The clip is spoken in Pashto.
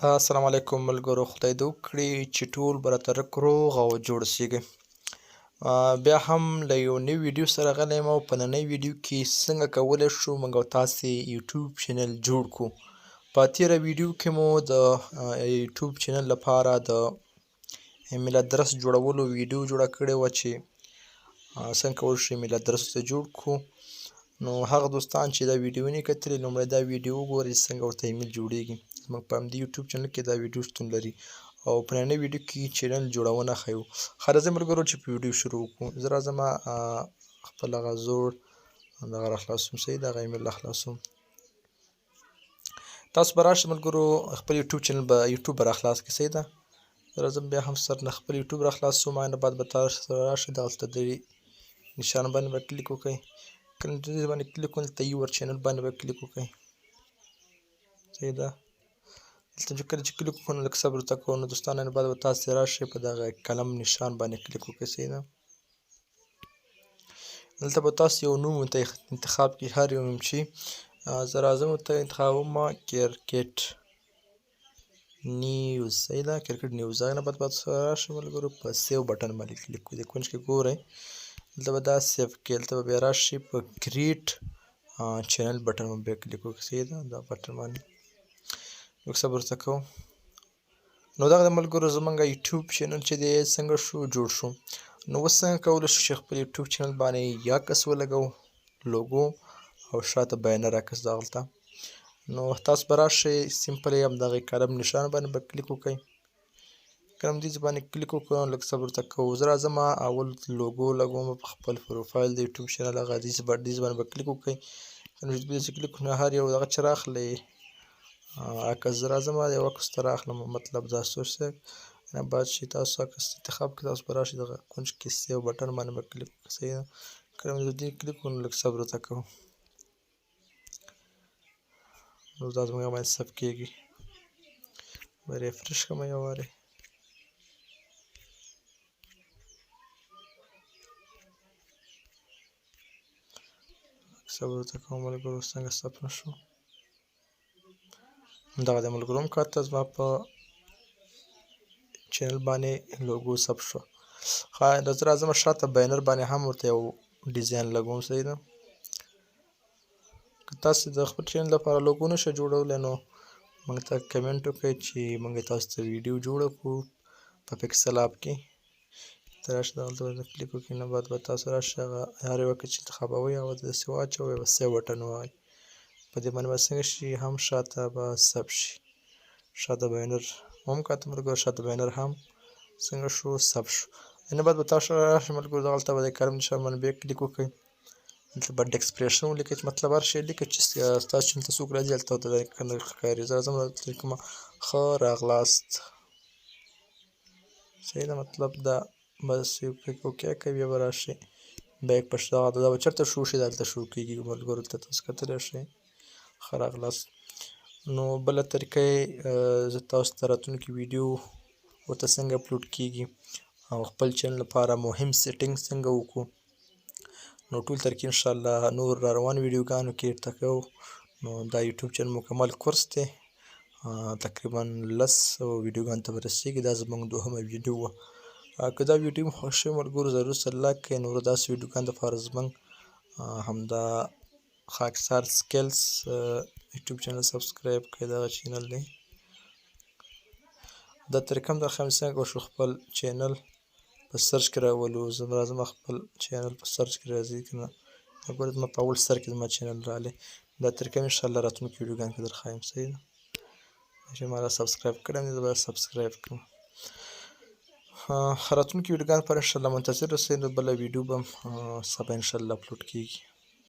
السلام علیکم ملګرو، خدای دې وکړي چې ټول به راته رک روغ او جوړ اوسېږئ. بیا هم له یو نوي ویډیو سره راغلی یم او په ننۍ ویډیو کې څنګه کولی شو موږ او تاسې یوټیوب چینل جوړ کړو. په تېره ویډیو کې مو د یوټیوب چینل لپاره د ایمیل ادرس جوړولو ویډیو جوړه کړې وه چې څنګه کولی شو ایمیل ادرس ته جوړ کړو. نو هغه دوستان چې دا ویډیو نه کتلې، لومړی دا ویډیو وګورئ چې څنګه ورته ایمیل جوړیږي. زموږ په همدې یوټیوب چینل کې دا ویډیو شتون لري او په ننۍ ویډیو کې چینل جوړونه ښیو. ښه، راځئ ملګرو چې په ویډیو شروع وکړو. زه راځم، خپل هغه زوړ دغه راخلاصوم، صحیح، دغه ایمیل راخلاصوم. تاسو به راشئ ملګرو، خپل یوټیوب چینل به یوټیوب به راخلاص کړئ، صحیح ده. زه راځم، بیا هم سر نه خپل یوټیوب راخلاصوم. هغې نه بعد به تاسو راشئ، دغلته د نشان باندې به کلیک وکړئ. کله چې دې باندې کلیک وکړئ، دلته your channel باندې به کلیک وکړئ، صحیح ده. دلته چې کله چې کلیک وکړو، نو لږ صبر ورته کوو. نو دوستان، نه بعد به تاسو راشئ، په دغه قلم نشان باندې کلیک وکړئ، صحیح ده. دلته به تاسو یو نوم ورته انتخاب کړئ، هر یو نوم چې زه راځم ورته انتخابوم، کرکټ نیوز، صحیح ده، کرکټ نیوز. هغې نه بعد به تاسو راشئ ملګرو، په save button باندې کلیک وکړئ. د کونج کې ګورئ، دلته به دا save کړئ. دلته به بیا راشئ، په create channel button باندې بیا کلیک وکړئ، صحیح ده. دا بټن باندې لږ صبر ورته کوو. نو دغه د ملګرو زمونږ یوټیوب چینل چې دی څنګه شو جوړ شو. نو اوس څنګه کولی شو چې خپل یوټیوب چینل باندې یا عکس ولګوو، لوګو او شاته بینر عکس دغلته. نو تاسو به راشئ، simply همدغه قلم نشان باندې به کلیک وکړئ. کله هم دې باندې کلیک وکړو، لږ صبر ورته کوو. زه راځم، اول لوګو لګوم په خپل پروفایل د یوټیوب چینل. هغه دې باندې به کلیک وکړئ. کله چې دې کلیک وکړو، هر یو دغه چې راخلئ عکس، زه راځم یو عکس ته راخلم. مطلب دا سوچ نه بعد چې تاسو عکس انتخاب کړئ، تاسو به راشئ، دغه کونج کې save button باندې به کلیک وکړئ، صحیح ده. کله چې دې کلیک وکړو، لږ صبر ورته کوو. نو دا زموږ باندې save کېږي. به refresh کړم یو وارې. صبر ورته کوم ملګرو، څنګه save نه شو. دغه د ملګرو هم کاته، زما په چینل باندې لوګو save شو. ښه، زه راځم، شاته بینر باندې هم ورته یو ډیزاین لګوم، صحیح ده. که تاسو د خپل چینل لپاره لوګو نشئ جوړولی، نو موږ ته کمنټ وکړئ چې موږ تاسو ته ویډیو جوړه کړو په PixelLab کې. ته راشئ، دغلته باندې کلیک وکړئ. نو بعد به تاسو راشئ، هغه هر یو چې انتخابوئ هغه داسې واچوئ، به save button ووهئ. په دې باندې به څنګه شي، هم شاته به save شي، شاته بینر هم کاته ملګرو، شاته بینر هم څنګه شو save شو. نو بعد به تاسو راشئ ملګرو، دغلته به د قلم نشان باندې بیا کلیک وکړئ. دلته به description ولیکئ، چې مطلب هر شی لیکئ چې ستاسو چینل ته څوک راځي، هلته ورته ښکاري. زه راځم، دلته لیکم ښه راغلاست، صحیح ده. مطلب دا بس یو کلیک okay کوي. بیا به راشئ بیک په دغه دا به چېرته شو شي، دلته شو کېږي ملګرو، دلته تاسو کتلی شئ، ښه راغلاست. نو بله طریقه یې زه تاسو ته راتلونکې ویډیو ورته څنګه اپلوډ کېږي او خپل چینل لپاره مهم setting څنګه وکړو، نو ټول طریقې انشاءالله نور را روان ویډیوګانو کې ورته کوو. نو دا یوټیوب چینل مکمل کورس دی، تقریبا 10 ویډیوګانو ته به رسېږي. دا زموږ دوهمه ویډیو وه. که دا ویډیو مو خوښ شوې ملګرو، ضرور سره لایک کړئ. نور داسې ویډیوګانو دپاره زموږ همدا خاکسار سکلز یوټیوب چینل subscribe کړئ. دغه چینل دی، دا طریقه هم درښیم څنګه وشو خپل چینل په search کې راولو. زه راځم، خپل چینل په search کې راځي که نه، ګوره زما په اول سر کې زما چینل راغلی. دا طریقه هم انشاءالله راتلونکي ویډیوګانو کې درښایم، صحیح ده. چې ما را subscribe کړی دی، زه به subscribe کړم. راتلونکي ویډیوګانو لپاره انشاءالله منتظر اوسئ. نو بله ویډیو به سبا انشاءالله اپلوډ کېږي.